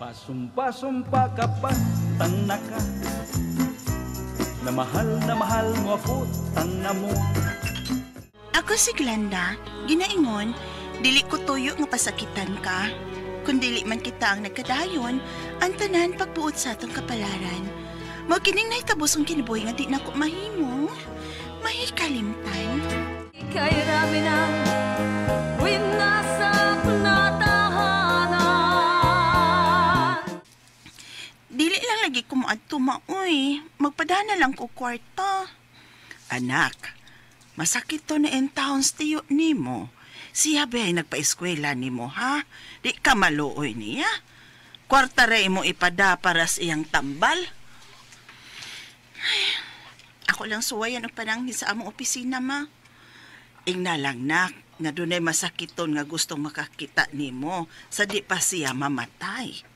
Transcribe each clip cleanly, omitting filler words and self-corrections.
Pasumpa-sumpa ka pa, tanga ka. Na mahal mo ako, tanga mo. Ako si Glenda, ginaingon, dili ko tuyo nga pasakitan ka. Kung dili man kita ang nagkadayon, ang tanan pagbuot sa atong kapalaran. Mao kining nahitabo sa kinabuhi nga di nako mahimo, mahikalimtan. Ika'y rami ng winasak na tahanan. Dili lang lagi ko moadto maoy. Magpadana lang ko kwarta. Anak, masakit to na in town tiyo nimo. Siya ba ay nagpa-eskwela nimo, ha? Di ka maluoy niya. Kwarta ra imo ipada para sa iyang tambal. Ay, ako lang suwayan og pananghin sa among opisina, ma. Ingna lang, nak, nga dunay masakiton nga gustong makakita nimo sa di pa siya mamatay.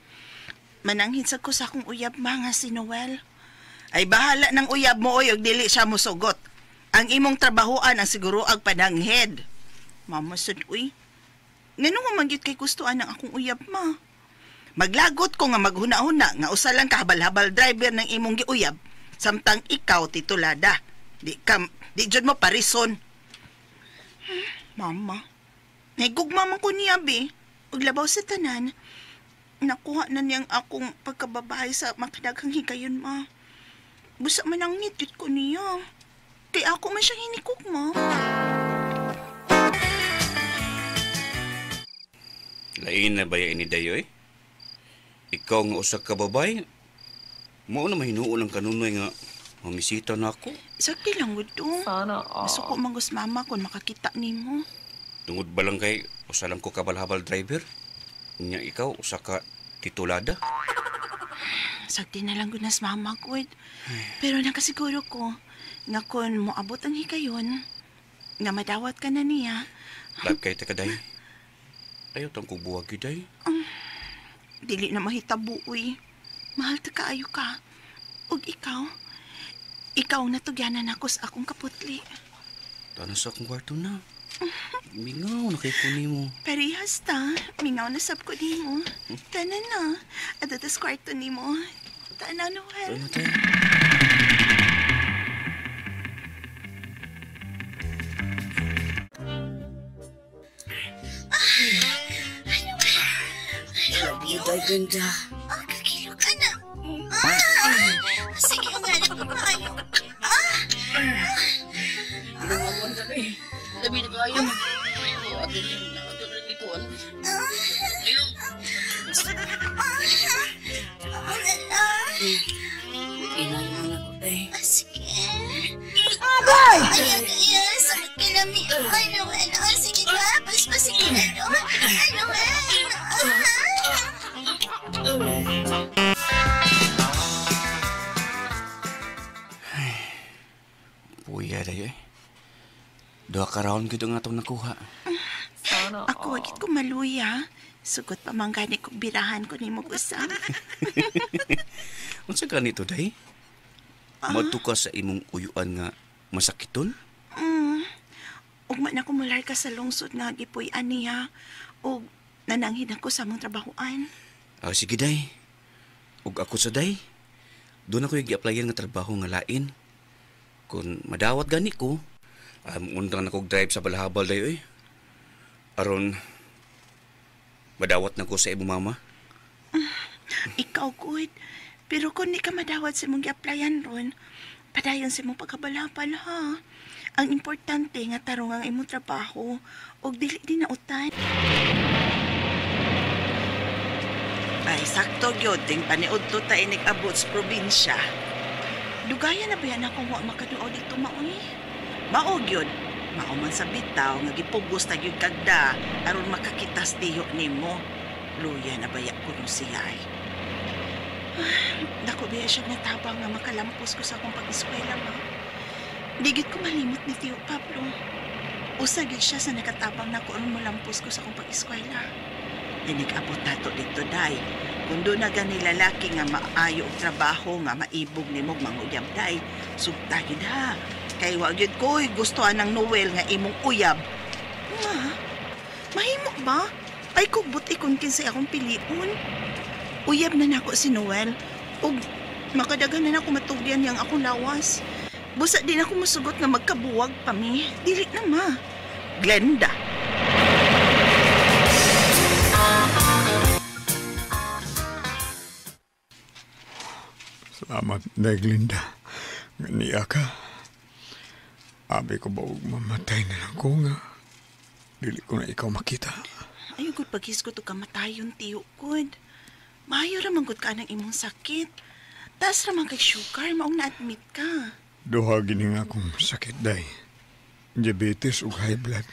Mananghin sa ko sa akong uyab, ma, nga si Noel. Ay bahala ng uyab mo, oy, og dili siya mosugot. Ang imong trabahoan ang siguro ang pananghed. Mama sad, uy. Ngano nga man gyud kay gustuan ang akong uyab, ma? Maglagot ko nga maghuna-huna nga usa lang kahabal-habal driver ng imong giuyab samtang ikaw titulada. Di ka, di jud mo parison. Mama, nahigugma man ko niya, be. Ug labaw sa tanan, nakuha na niyang akong pagkababae sa makadaghang higayon, ma. Busa man ang ngit ko niya. Kaya ako man siyang hinikog, ma. Lain na ba yan ni Dayoy? Ikaw nga usa ka babay, mao na mahinuon ang kanunoy nga mamisita na ako. Sakti lang gud to. Sana all. Masuko man gus mama kung makakita nimo. Tungod ba lang kay usa lang ko kabalhabal driver? Nya ikaw usa ka titulada. Sakti na lang gud nas mama gud. Pero nakasiguro ko nga kung moabot ang higayon, nga madawat ka na niya. Lab kay ta kaday. Ayaw tang kog buwag gyud ay. Dili na mahitabo, uy. Mahal ta kaayo ka. Ug ikaw, ikaw natugyanan ako sa akong kaputli. Tanas sa akong kwarto na. Mingaw na kay ko nimo. Parehas ta, mingaw na sab ko nimo. Tanan na, at atas kwarto nimo. Tanan, Noel. Ano tayo? Day, Glenda. Ah, kakilo ka na. Ah, sige nga na kumayo. Ah, Lumaban ka na eh. Labi na kayo. Ato rin, ato rin ikuan. Ayaw. Inayon na ko, day. Ah, sige. Agay! Ay, ay, sakit ka na, mi. Ay, Noel. Ah, sige ka. Paspasin ka na, no? Ay, Noel. Ah. Puya dayo eh. Duha ka round gyud ang atong nakuha. Sana Ako, wagit ko maluya. Sugot pa man gani kong birahan ko nimo usab. Unsa ganito day? Madto ka sa imong uyuan nga masakiton? Ugma na kumular ka sa lungsod nga gipuy-an niya. Ug nananghin ako sa among trabahoan. Ah, sige day. Ug ako sa day. Doon ako yung gi-applyan nga trabaho nga lain. Kung madawat gani ko, undang na kog drive sa balhabal day oy. Aron madawat na ko sa imong mama. Ikaw, good. Pero kung di ka madawat sa imong gi-applyan ron, padayon sa imong pagkabalhabal, ha? Ang importante nga tarong ang imong trabaho ug dili din nautan. Ay, sakto gyud ting paniudto ta inig abot sa probinsya. Dugaya na ba yan akong wa makaduaw dito maoy? Mao gyud, mao man sa bitaw nga gipugos na gyud kagda aron makakitas diyo nimo. Luya na baya ko nung siya ay. Dako biya siya natabang nga makalampos ko sa akong pag-eskwela, ma. Digit ko malimot ni Tio Pablo. Usa gyud siya sa nakatabang na ko aron molampos ko sa akong pag-eskwela. Inig-abot nato dito, day. Kung doon na gani lalaki nga maayo og trabaho nga maibog nimo manguyab, day. Sugta gyud ha. Kay wa gyud ko'y gustuhan ng Noel nga imong uyab. Ma, mahimo ba? Ay kugbot ikon kinsay akong piliun. Uyab na nako si Noel. Ug makadagan na nako matugyan niyang akong lawas. Busa din ako musugot nga magkabuwag pa mi. Dili na, ma. Glenda. Salamat, Day Glinda. Niya ka. Abi ko ba og mamatay na lang ko nga. Dili ko na ikaw makita. Ayaw gud paghisgot og kamatayon, tiyo gud. Maayo ra man gud ka ng imong sakit. Taas ra man kay sugar, maong na-admit ka. Duha gini nga akong sakit, Day. Diabetes ug high blood.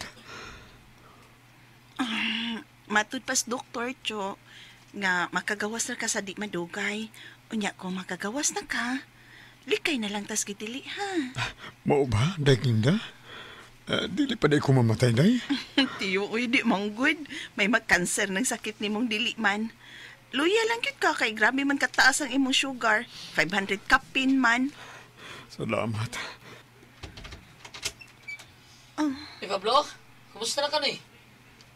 Matud pas doktor, Cho, nga makagawas ra ka sa di madugay. Unya kung makagawas na ka, likay na lang tas gidili, ha? Mao ba, Day Glinda? Dili pa day ko mamatay, Day? Tiyo, uy, di man good. May magkanser ng sakit ni mong dili man. Luya lang gyud ka kay grabe man kataas ang imong sugar. 500 kapin man. Salamat. Eh, Pablo, kumusta na ka ni?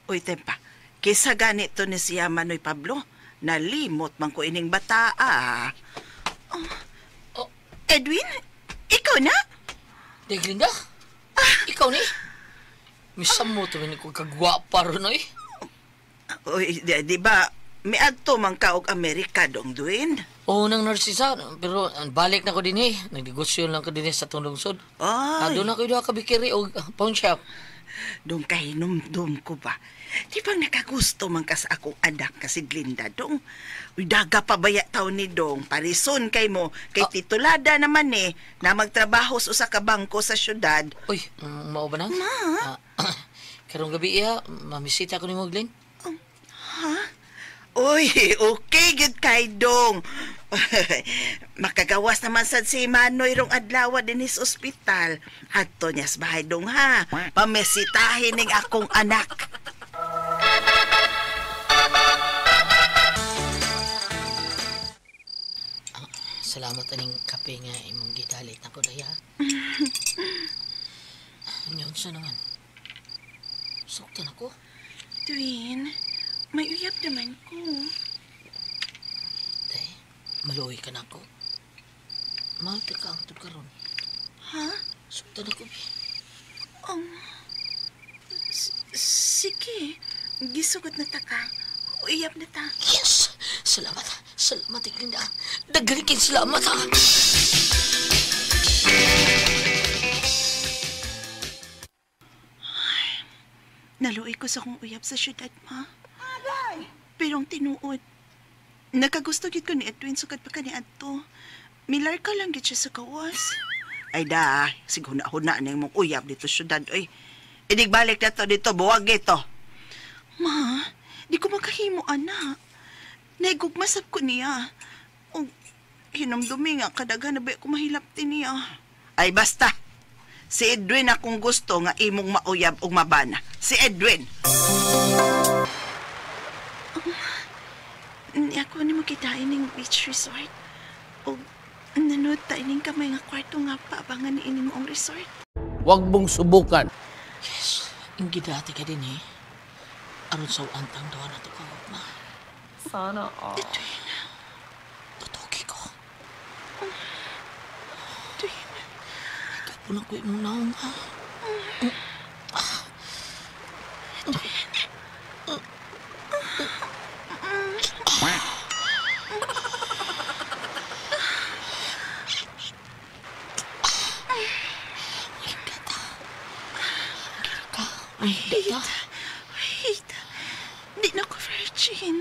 Uy, tempa. Kisa ganito ni siya Manoy Pablo, nalimot man ko ining bata, ah. Oh. Edwin, ikaw na? Day Glinda? Ikaw ni? Misamo to ni ko kagwapa ron oy. Uy, di ba, miadto man ka og Amerika dong, Dwayne? Oo nang Narcisa, pero balik na ko din eh. Nagnegosyo lang ko din sa itong lungsod. Ay, Doon ako doon ka bikiri o pawn shop. Dong kahinumdum ko ba? Di bang nakagusto man ka sa akong anak ka si Glinda, dong? Uy, daga pa baya taon ni dong. Parison kay mo. Kay titulada naman eh, na magtrabaho sa usa ka bangko sa syudad. Uy, mao ba na? Ma? Karong gabi iya, mamisita ko ni mo, Glenn. Uy, okay gud kay dong. Makagawas naman sad si Manoy rong adlaw dinhi sa ospital. Adto niya sa bahay dong ha. Pamesitahin ning akong anak. Salamat aning kape nga imong gidalit nako daya. Unsa naman? Suktan ako. Twin, may uyab naman ko. Day, maluoy ka na ako. Mahal ka ang tud karon. Ha? Suktan ako, bi. Sige, gisugot na ta ka. Uyab na ta. Yes! Salamat. Salamat, Glinda. Daghan kay salamat, ha. Naluoy ko sa akong uyab sa syudad, ma. Pero ang tinuod, nakagusto gid ko ni Edwin sukad pa ka ni adto. Milar ka lang gid siya sa gawas. Ay da, siguna-huna na imong uyab dito syudad, oy. Inigbalik na to dito, buwag ito. Ma, di ko makahimo, anak. Naigugmasap ko niya. O, hinumdumi nga, kadaghan na ba ako mahilapti niya. Ay, basta. Si Edwin akong gusto nga imong mauyab og mabana. Si Edwin! Ni ako ni makitain ng beach resort. O nanood tayo ning kamay nga kwarto nga paabangan ni ining ang resort. Huwag mong subukan. Yes, ingidati ka din eh. Aron sa antang doon na ito ka, ma. Sana all. Edwin. Tutuki ko. Edwin. Ikaw po na ko imong naong, ha? Wait. Di na ko virgin.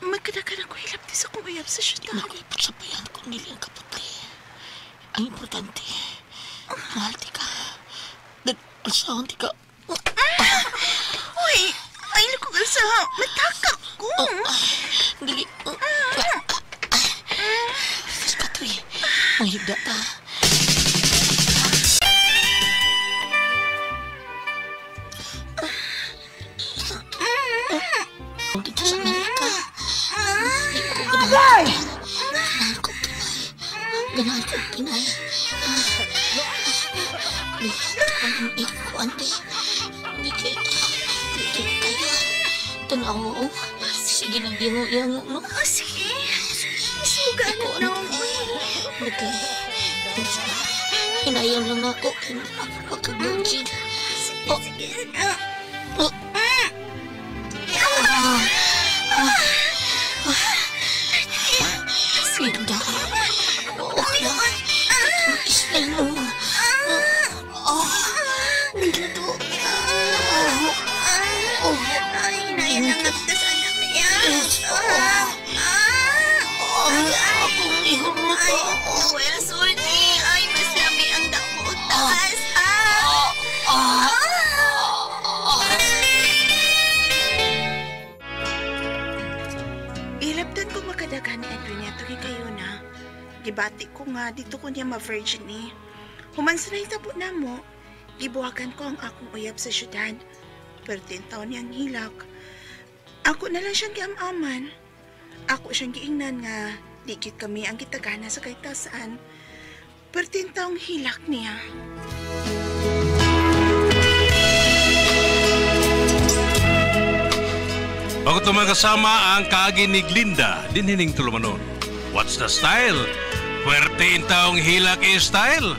Magkadagan ako hilapti sa kong uyab sa syudad. Naku, sabayan ko nili ang kaputi. Ang importante, mahal ti ka. Alsahan ti ka. Uy! Ay, lakog alsahan. Matakak ko. Dili. Katri, manghigda ta. Dito sa Amerika. Di ko ganahan. Ganahan ko Pinay. Ganahan ko Pinay. Di ko ante. Di kay kayo. Tanaw mo. Sige lang, yango-yango, no? Oh, sige. Suga na no. Okay. Hinayon lang ako. Makagulgin. Sige, sige. Oh. Linda. Okay lang. Isnay mo. Oh. Lindo. Oh. Ay, hinayon lang ako sa anak niya. Yes. Ay, akong ihurot. Ay, well, sulti. Ay, mas lami ang dako og taas. Ah. Ilabtan ko makadagan ni Edwin niya tuloy kayo na. Gibati ko nga dito ko niya ma-virgin eh. Human sa nahitabo na mo, gibuhagan ko ang akong uyab sa syudad. Pero taon niyang hilak. Ako na lang siyang giamaman. Ako siyang giingnan nga di gyud kami ang gitagana sa kahit saan. Pero taong hilak niya. Bago ito kasama ang kaagi ni Glinda, dinhining tulumanon. What's the style? Pwerte in taong hilak style.